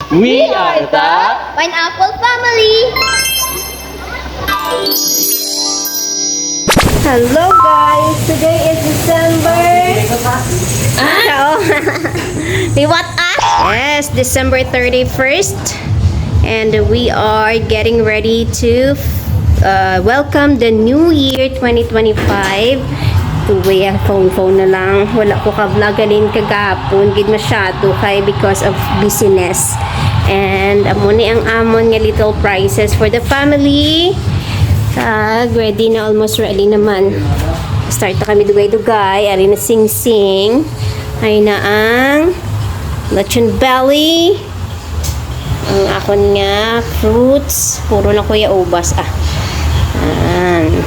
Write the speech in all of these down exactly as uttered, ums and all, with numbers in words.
We are the Pineapple Family. Hello guys, today is December. Ah! Liwat ah! Yes, December thirty-first. And we are getting ready to uh, welcome the new year twenty twenty-five. Tuway ang phone-phone na lang. Wala ko ka-vlog ganin kagahapon gid masyado kay because of busyness. And amo ni ang amon nga little prices for the family. Kag ready na, almost ready naman. Start na kami dugay-dugay. Ari na singsing. Ay na ang lechon belly. Ang akon nga fruits, puro lang kuya ubas ah. Ayan.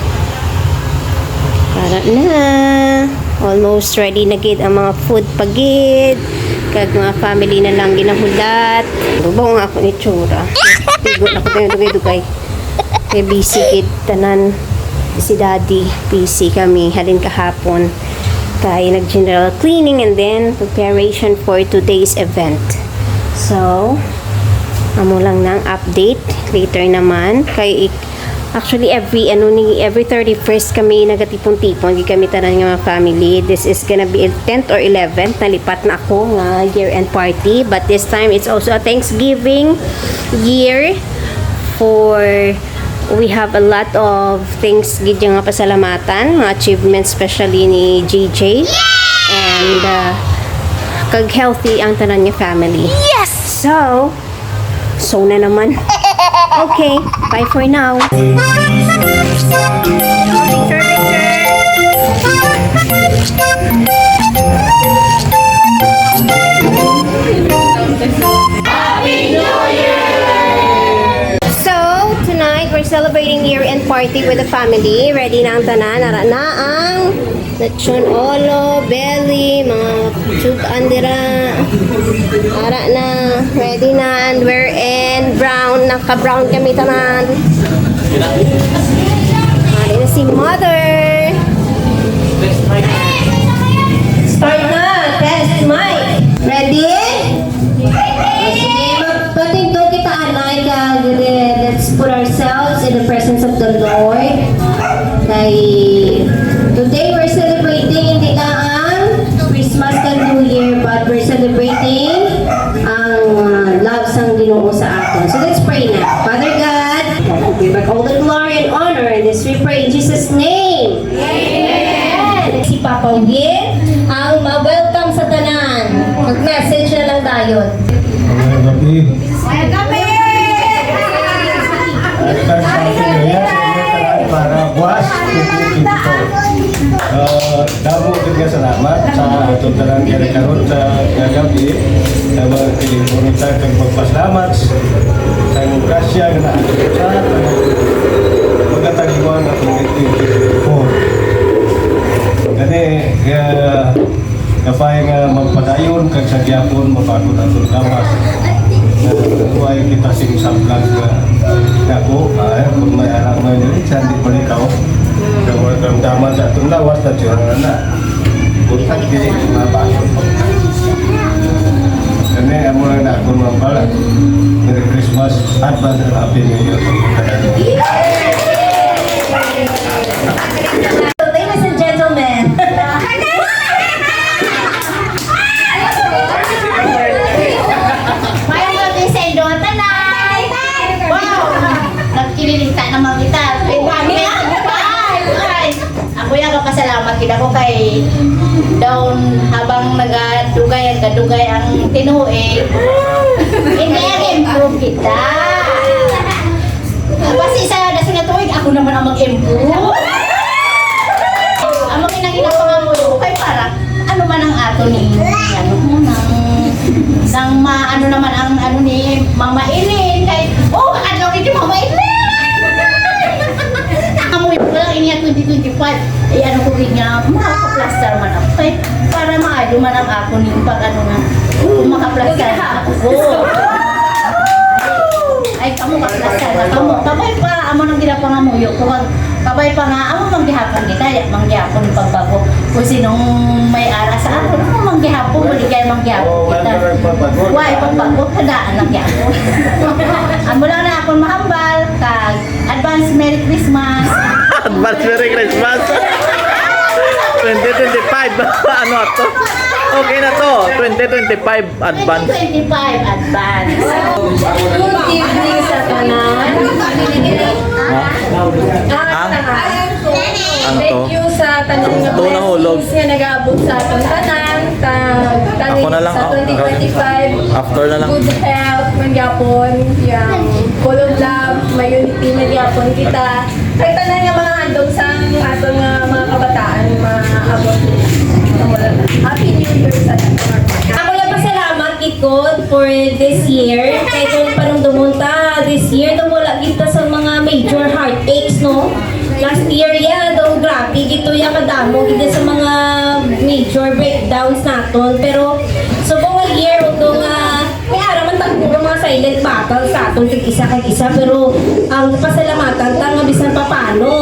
Para na. Almost ready na gid ang mga food pa gid. Kag mga family na lang ginahulat. Bubo nga akong itsura. Tigo na ko tayo dugay-dugay. Kay busy gid tanan. Si Daddy, busy kami. Halin kahapon. Kay nag-general cleaning and then preparation for today's event. So, amo lang nang update. Later naman. Kay ik- actually, every ano ni every thirty-first kami nagatipon-tipon gid kami tanan nga mga family. This is gonna be tenth or eleventh. Nalipat na ako nga year-end party. But this time, it's also a Thanksgiving year for we have a lot of things gid nga pasalamatan, mga achievements, especially ni J J. And uh, kag healthy ang tanan nga family. Yes! So, so na naman. Okay, bye for now. So, tonight we're celebrating year-end party with the family. Ready na ang tanan. Ara na ang lechon olo, belly, mga chutan dira. Ara na, ready na, and we're in brown. Naka-brown kami tanan. Ari na si mother. Start na, test mic. Ready? O, sige, magpatingkod kita, anay, kag let's put ourselves in the presence of the Lord. Kay today we're celebrating, hindi na ang Christmas kag New Year, but we're celebrating ang uh, love sang Ginoo sa aton. So let's pray na. Father God, we give back all the glory and honor, and this we pray in Jesus' name. Amen. Si Papa Will ang ma-welcome sa tanan. Mag-message na lang dayon. Magandang gabi. Welcome. Para buwas, ah, damo gid nga salamat sa aton tanan nga karon sa kagabi, sa mga telepono ta kag magpasalamat sa imong grasya nga naa sa pagkataliwan nga twenty twenty-four. Gani, ah, kabay nga magpadayon kag sa gihapon mapagod aton gawas. Way kita sing sablag nga dako, ay, kung may alam mo yun, sa di balitaw. Sa mga karamdaman sa atong lawas, natural na. Buntag, dili mabasol. Kani, amo lang na akong mga pala. Merry Christmas, advance and Happy New Year. Ladies and gentlemen. Mayong gabi sa inyo, tanan. Wow! Nagkililita naman kita. Ay, ay, ay. Ako yung kapasalamat kita ko kay down habang nagadugay, nagadugay ang tinuig. Hindi, nag-improve kita. Basi sa dason nga tuig, ako naman ang mag-improve. Ang mga inang inapangamoy ko kay para ano man ang ato ni, ano mo, nang, nang ma-, ano naman ang ano ni Mama Elaine kay, oh, adlaw ni Mama Elaine. Amoy ko lang niya twenty twenty-five. Eh, ano ko gid nga, makaplastar man ako. Kay, para maayo man ang ako ni pag ano nga, kung makaplastar na ako. Ay, kamo ka Sa, sa, kabay pa, amo nang ginapangamuyo ko, kag kabay pa nga, amo man gihapon kita, ya, man gihapon pagbago. Kung sinong may ara sa aton, amo man gihapon, mo di kay man gihapon kita. Why, pagbago, kada anak gihapon. Amo lang na akong mahambal, kag advance Merry Christmas. Advance Merry Christmas. Twenty twenty-five. Ano to? Okay na to. Twenty twenty-five advance. Twenty twenty-five advance. Good evening sa tanan. Ha? Ah, Ah? tanan. Ano to? Thank you sa tanan nga Ito nahulog. blessings nga nag-aabot sa aton tanan. Ta-, Ako na lang, sa ah, twenty twenty-five. After na lang. Good health, man gyapon. Yang full of love, may unity, man gyapon kita. Kay tanan nga mga handog sa aton nga mga kabataan, maabot. Happy New Year sa tanan. Ako lang pasalamat gid ko for this year. Kay kung panumdumon ta, this year daw wala gid ta sa mga major heartaches, no? Last year, ya, daw grabe gid to, ya, kadamo gid sa mga major breakdowns naton. Pero subong nga year, although nga may ara man tag mga silent battle sa aton kag isa kag isa, pero ang pasalamatan ta nga bisan papano,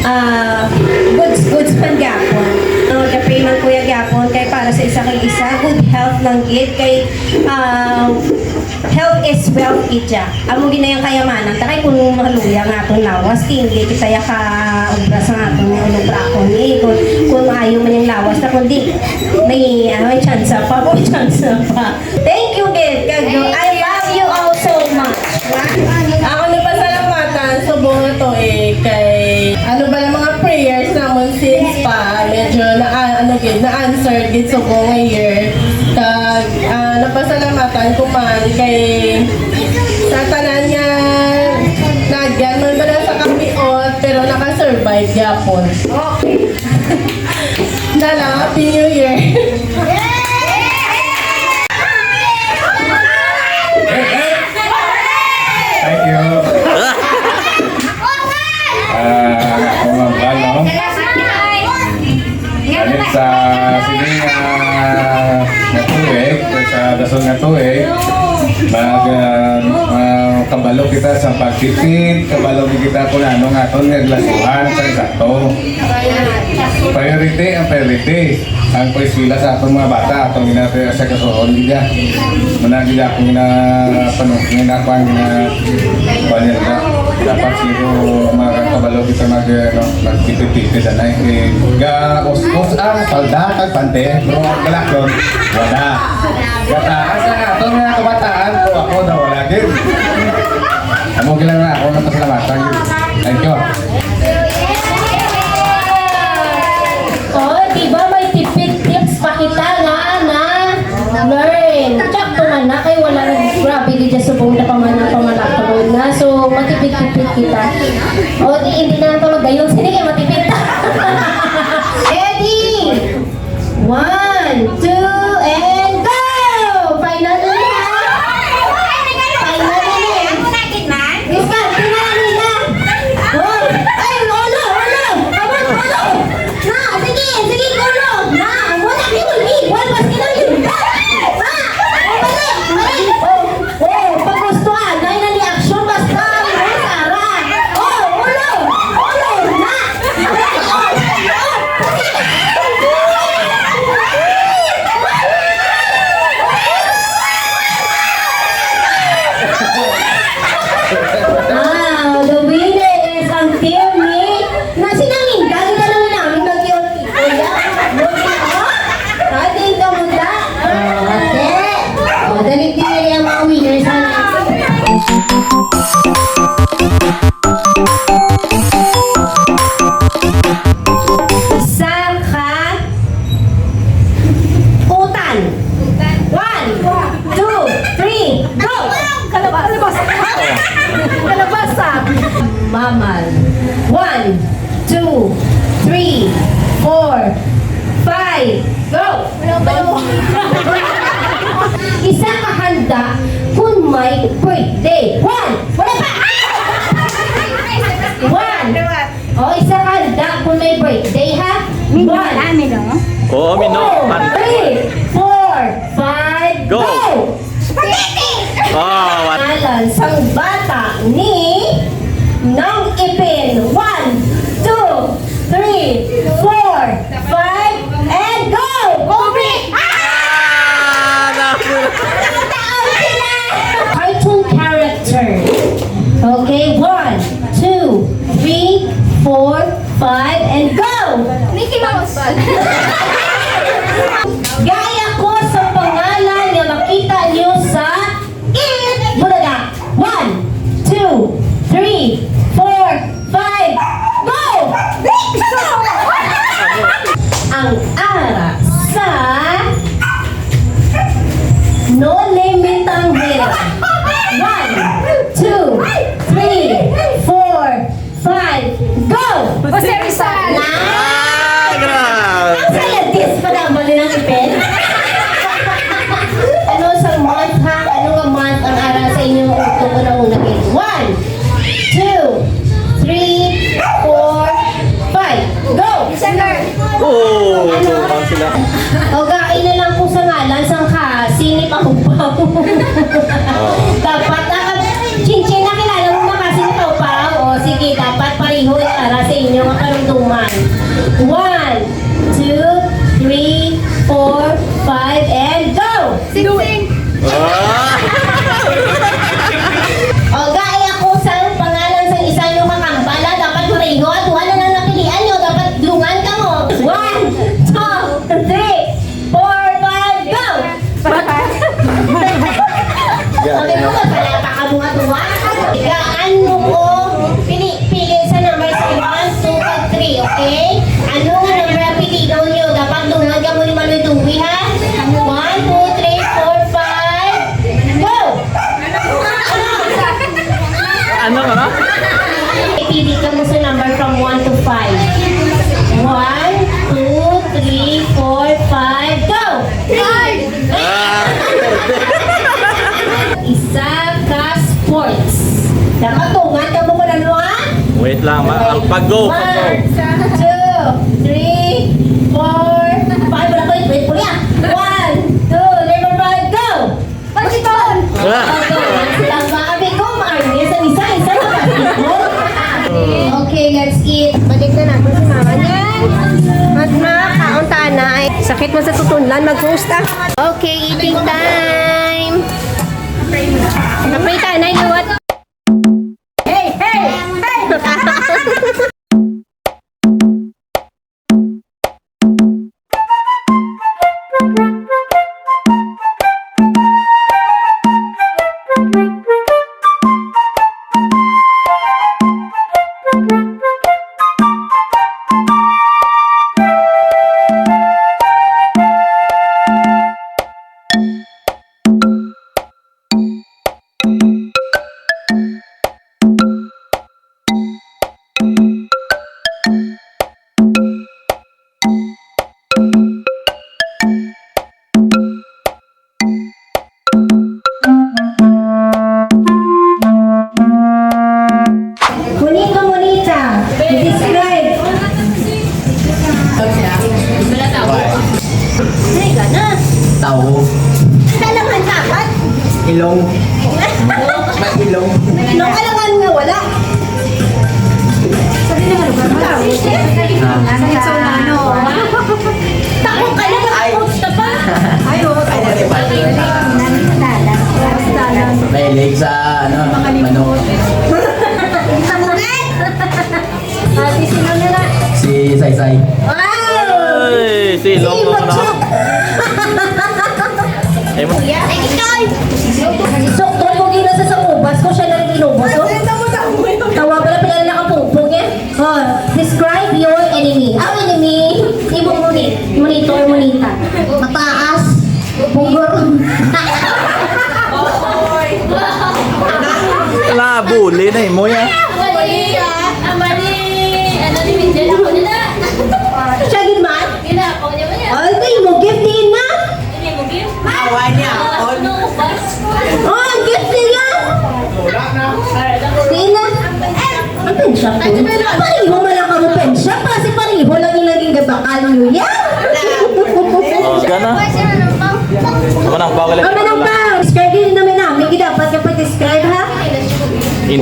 ah, goods, goods man gyapon. No, the pay man kuya gyapon kay para sa isa kag isa, good health lang gid kay, ah, health is wealth gid siya. Amo gid na yang kayamanan ta kay kung maluya nga aton lawas, di, di kita ya ka obra sa aton nga uluprakon ni kung, kung maayo man yung lawas ta kundi may, ano, may tsansa pa, may tsansa pa. Thank you, Gid. Kag I love you all so much. Ako napasalamatan subong nga to eh, kay ano ba lang mga prayers namon since pa, medyo na, ano gid, na-answer gid subong nga year. Kag, ah, napasalamatan ko man kay sa tanan nga nagyan man ba na sa kapiot, pero naka-survive gyapon. Okay. Dala, Happy New Year. Thank you. Ah, ako nga ba, no? Galing sa sining, ah, nga tuig, sa dason nga tuig, mag, ah, ah, kabalo kita sa pagtipid, kabalo kita kung ano nga aton nga relasyohan sa eksakto. Priority ang priority. Ang pag-eskwela sa atong mga bata, atong gina-, sa kasuon, gid ya. Muna, gid akong gina-, ano, gina-, kuan, gina-, kuan yan, da-, dapat siguro makakabalo kita mag, ano, magtipid-tipid, anay. Eh, ga-us-us ang palda kag pante, pero galakon, wala. Gataas ang atong mga kabataan, ko ako na wala din. Amo gid lang na ako napasalamatan. Thank you. Oh, di ba may tipid tips pa kita nga na learn? Tsakto man na kay wala na, grabe, di dyan subong na paman-, pamanakot na. So, matipid-tipid kita. O, di, hindi na lang ito magayon. Sige, matipid ta. Ready? One, two, and go! Final na niya. Final na niya. Miss Kat, tingnan nila. Oh, ay, ulo, ulo. Abot, ulo. Na, sige, sige, ulo. Na, wala, wala, wala, wala, wala, wala. Ah, oh, mali, mali. Oh. Oh, pagustuhan, nay na ni action, basta, ano, Sarah. Oh, ulo, ulo, na. Ah, the winner is ang team ni, na sinangin, galing ka naman namin mag-iwan. Kuya, buti na, oh. Ating kamuta. Oh, ate. Oh, dali, dali ang mga winners, ha? Sa ka-, utan. One, two, three, go! Kalabasa. Kalabasa. Mamal. One, two, three, four, five, go! Isa ka handa kung may birthday. One! Wala pa! One! O, isa ka handa kung may birthday, ha? One. Amin, no? Oo, amin, no? Two, three, four, five, go! Go! Spaghetti! Oh, what? Ngalan sang bata Ni Nong Ipin. One, two, three, four, five, and go! Kubrick! Ah! Nakataon sila! Cartoon character. Okay, one, two, three, four, five, and go! Mickey Mouse! Gaya ko sa pangalan nga makita niyo sa Eat Bulaga. One, two, three, four, five, go! Ang ara sa No Limit ang Hera. One, two, three, four, five, go! Jose Rizal! Ah, grabe! Ang scientist pa na ang bali ng ipin? Ano sa month, ha? Ano nga month ang ara sa inyong utong una-una? One, two, three, four, five. Go! December! Oh, ano? Sila. O, gain na lang po sa ngalan sang ka, sini pa upaw. Dapat, ah, Chinchin, nakilala mo ba kasi ni Pau Pau? O, sige, dapat pareho yung ara sa inyo nga karumduman. One, two, three, four, five, and go! Sing-sing! Ah! O, gaya ko sa pangalan sa isa nyo kakambala, dapat pareho. At wala na napilian nyo, dapat dungan ka mo. One, two, three, four, five, go! Sabi ko, wala pa ka mga duwa. Gaan mo ko, pili, pili sa number sa one, two, three, okay? Ano nga number ang pilion nyo? Dapat dungan ka mo ni Manoy Dewey, ha? One, two, three, four, five, go! Ano, ano? Pili ka mo sa number from one to five. One, two, three, four, five, go! Five! Ah! Isa ka sports. Dapat tungan ka mo kung ano, ah? Wait lang, ma-, ang pag-go, pag-go. One, two, three, four, five. Wala ko, wait, wait, wait. One, two, three, four, five, go! Pagkipon! Ah. Silang mga amigo, maarnil sa isa-isa na pagkipon. Okay, let's eat. Balik na natin si mama niyan. At makakaon ta na. Sakit man sa tutunlan, mag-host ah. Okay, eating time. Kapay ta na, liwat. Hey, hey, hey! Bonito, bonita. I-describe. Ay, gana. Tao. Kailangan dapat. Ilong. May ilong. Ilong, alangan nga wala. Sabi na nga, lugar mo. Ah. Sakit sa ulo, ano? Takot ka na, ay, takot ka pa. Ay, oo, ay, takot. Ay, di ba? Basta lang. Mahilig sa, ano, mga manok. Ate, sino na na? Si Saysay. Wow! Ay, si Ilong mo na. Ay, mo. Kuya, ay, ikaw! Sukton ko gina sa sakubas ko, siya na rin inubos, oh. Tawa pala, pala nakapungpong, eh. Oh, describe your enemy. Our enemy, imong moni-, monitor, monita. Mataas. Punggol. Wala, bully na imo yan. Ang mali, ah. Ang mali. Ano ni Miguel? Ako nila. Siya gid man? Gila, ako niya man yan. Ay, ito yung gift ni Ina. Hindi mo gift? Awa niya. Ah, no, bas. Oh, ang gift nila. Ni Ina. Ang pensya ko. Pareho man lang kamo pensya. Kasi pareho lang yung naging gabakal niyo yan. Oh, gana. Ano man ang bawal? Ano man ang bawal? Describe yun naman namin. Hindi dapat kapag describe, ha? In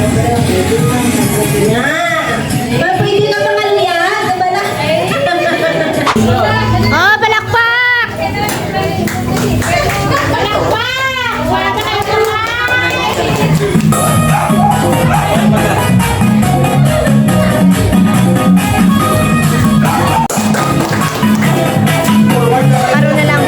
Nga. Ba, pwede na pangalan yan? Diba na? Oh, palakpak! Palakpak! Wala ka na kamay! Karon na lang.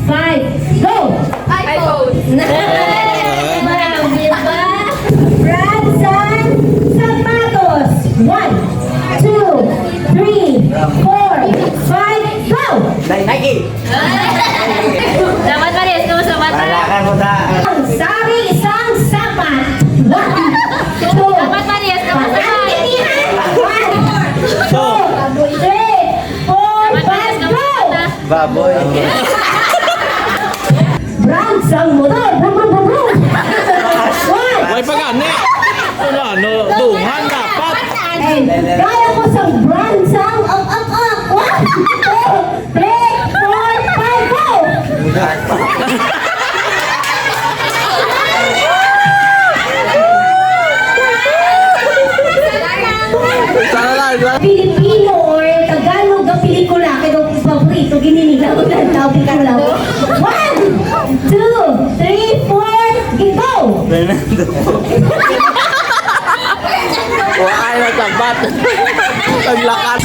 Five, go! iPhone. Wow, di ba? Brand sang sapatos. One, two, three, four, five, go! Nike. Dapat parehas kamo sa mata. Wala ka mo ta. Ang sari sang sapat. One, two. Dapat parehas kamo sa mata. One, two, three, four, five, go! Baboy. Brand sang motor. Brum, brum, brum, brum. One. Way pa gani. Ano, ano, dungan dapat. And kaya ko sa brand sang up, up, up. One, two, three, four, five, go! Sana lang, di ba? Filipino or Tagalog nga pelikula kay daw paborito gini nila ang tao pelikula. One, two, three, four, go! Fernando. Wala na sapat. Ang lakas.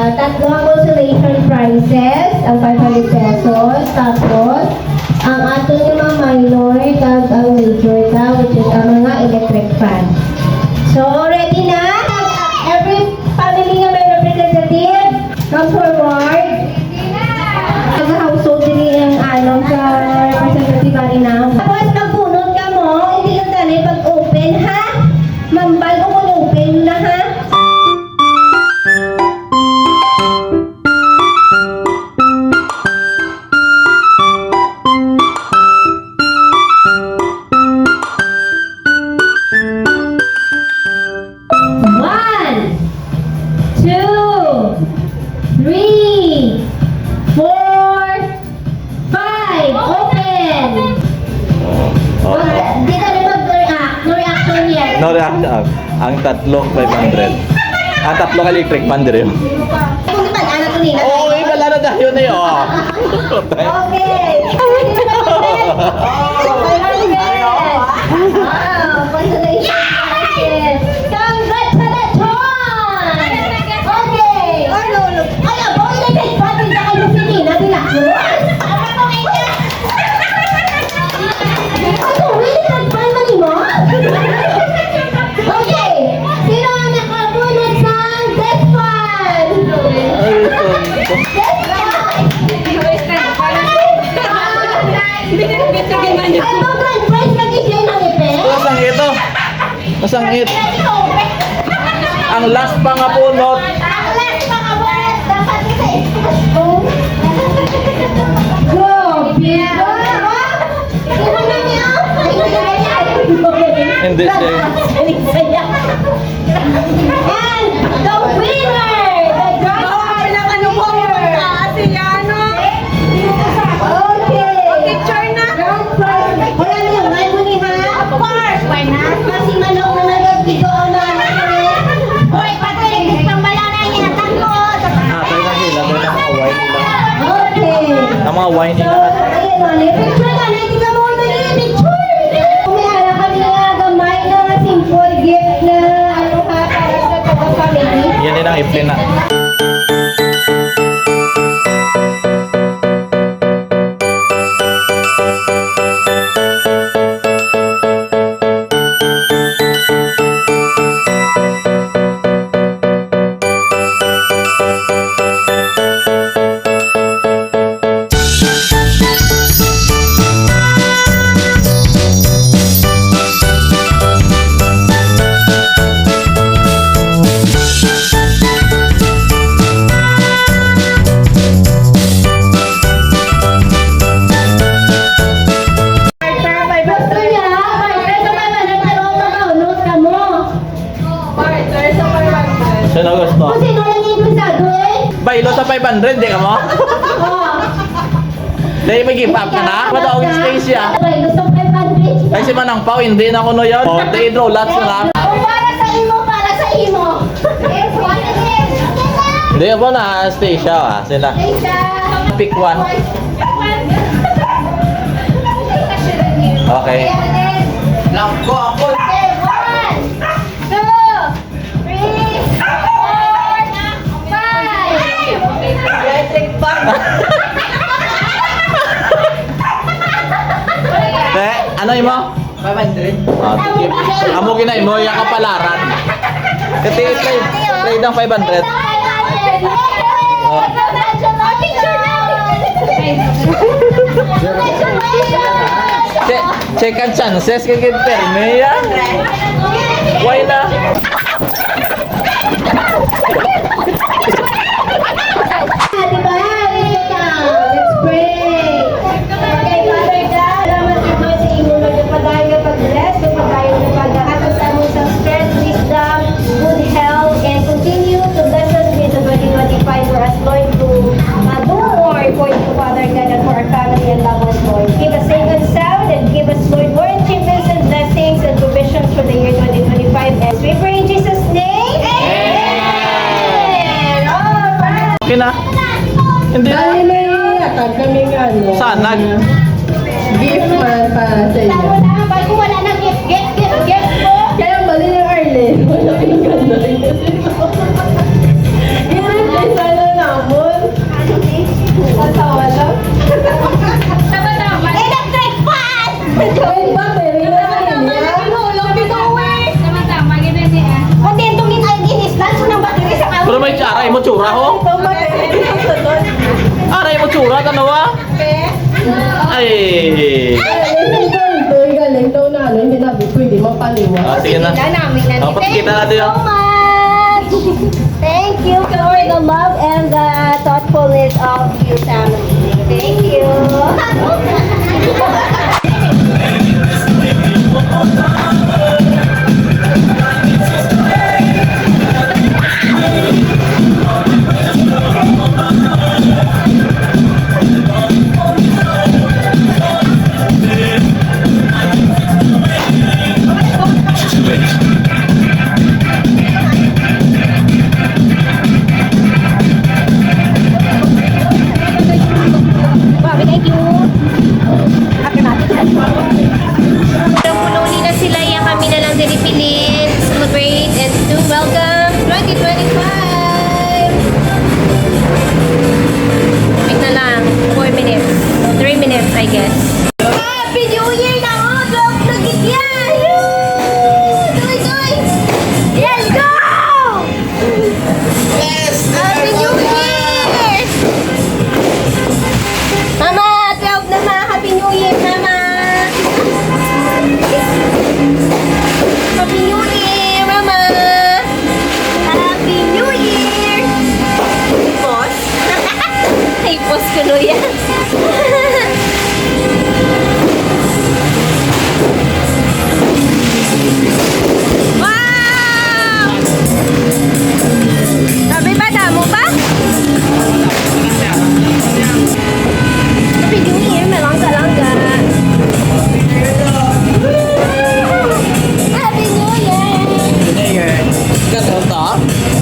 Tatlo ang consolation prizes, ang five hundred pesos, tapos ang aton nga mga minor, kag ang major ta, which is ang mga electric fan. So, ready na? Every family nga may representative, come forward. Taga-household diri ang anom sa representative ani na. Tapos, magbunot ka mo, hindi yung tanay pag-open, ha? Mambal o kung open na, ha? One, two, three, four, five. Open! Oh. Wag, di ka rin mag-react. No reaction yet. No reaction. Ang tatlo, five hundred. Ang tatlo ka electric fan, diri. Kung iban, ano to nila? Oo, iban, ano tayo na yun? Okay. Wow, congratulations. Congratulations! Okay. Ay, abo, ilagay pa din sa kayo si Nina de la Cruz. Ano, wait, nagpan man mo? Okay. Sino ang nakabunot sa death fan? Ay, ito. Death fan! Ay, ito, grand prize lagi siya ng ipin. Ito, sang ito. Masangit. Ang last pa nga bunot. Ang last pa nga bunot, dapat kita i-postpone. Grabe. Hindi siya. And the winner, the grand prize. Okay. Picture na. Wala niyo, may muni, ha? Of course, why not? Kasi manok na nagagbigo ang mga manok. Hoy, pati, tambala na yung anak ko. Ah, pwede na sila, pwede na mga wine nila. Okay. Ang mga wine So, nila. Ayun, wala. Picture na, hindi ka mo nag-picture. May ara kami nga gamay na simple gift na ano ha, para sa taga-family. Yan din ang ipin na. Gusto niya, partner, sa mga nagkaroon ng kaunod ka mo. Sino gusto? Kung sino lang yung interesado, eh. Baylo sa five hundred, di ka mo? Oh. Dahil may give up ka na? Madaog yung stage siya. Baylo sa five hundred. Ay, si Manang Pao, hindi na kuno yun. Oh, di, draw lots na lang. Kung para sa imo, para sa imo. Yes, one again. Hindi ako na, Stacia, ah. Sila. Stacia. Pick one. Okay. Lang ko, ako. Okay, one, two, three, four, five. Electric fan. Te, ano imo? Five hundred. Ah, sige. Amo gina imo, iya kapalaran. Kati, play, play ng five hundred. Oh. Che-, check ang chances kay gid permi yan. Why na? Di ba? Let's pray. Okay, Father God, salamat gid sa imo, Lord, nga padayon nga pag-bless, nga padayon nga paghatag sa amon sa strength, wisdom, good health, and continue to bless us with the twenty twenty-five for us, Lord, to, uh, do more for you, Father God, and for our family and loved ones, Lord. Give us safe and sound, and give us, Lord, more achievements and blessings and provisions for the year twenty twenty-five. As we pray in Jesus' name, amen! Oh, Okay na? Hindi na. Dahil may atag kaming ano, Sanag. Gift man para sa inyo. Tama, tama. Bago wala na gift, gift, gift, gift po. Kaya mali yung Arlene. Wala kang ganda. Gift, gift, sana Wala ka nawa? Ay! Galing daw na, ano, hindi na pwede mapaliwa. Ah, sige na. Kita namin na. Oh, pakikita natin, oh. Thank you so much. Thank you for the love and the thoughtfulness of you family. Thank you. Grabe, thank you. Happy natin. Puno na sila, iya kami na lang diri bilin. Celebrate and to welcome twenty twenty-five. Wait na lang, four minutes. Three minutes, I guess. Happy New Year na, oh! Vlog na gid yan! Yay! Doy, doy! Let's go! Yes! Happy New Year! Mama, twelve na, ma. Happy New Year, Mama! Happy New Year, Mama! Happy New Year! Boss? Ay, boss ko, Luya. Wow! Sabi ba, damo pa? Sabi, New Year, malangga-langga. Happy New Year! Happy New Year!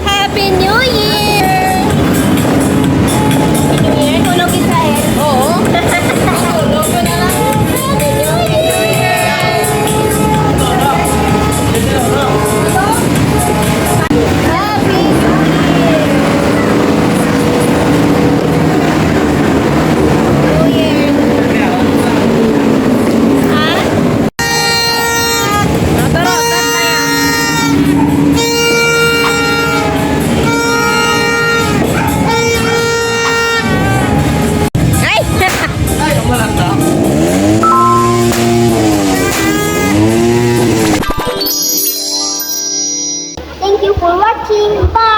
Happy New Year! Tulog kita eh. Oo. Tulog ko na lang. Happy New Year! Happy New Year! New Year! Ha? Ay! Thank you for watching. Bye!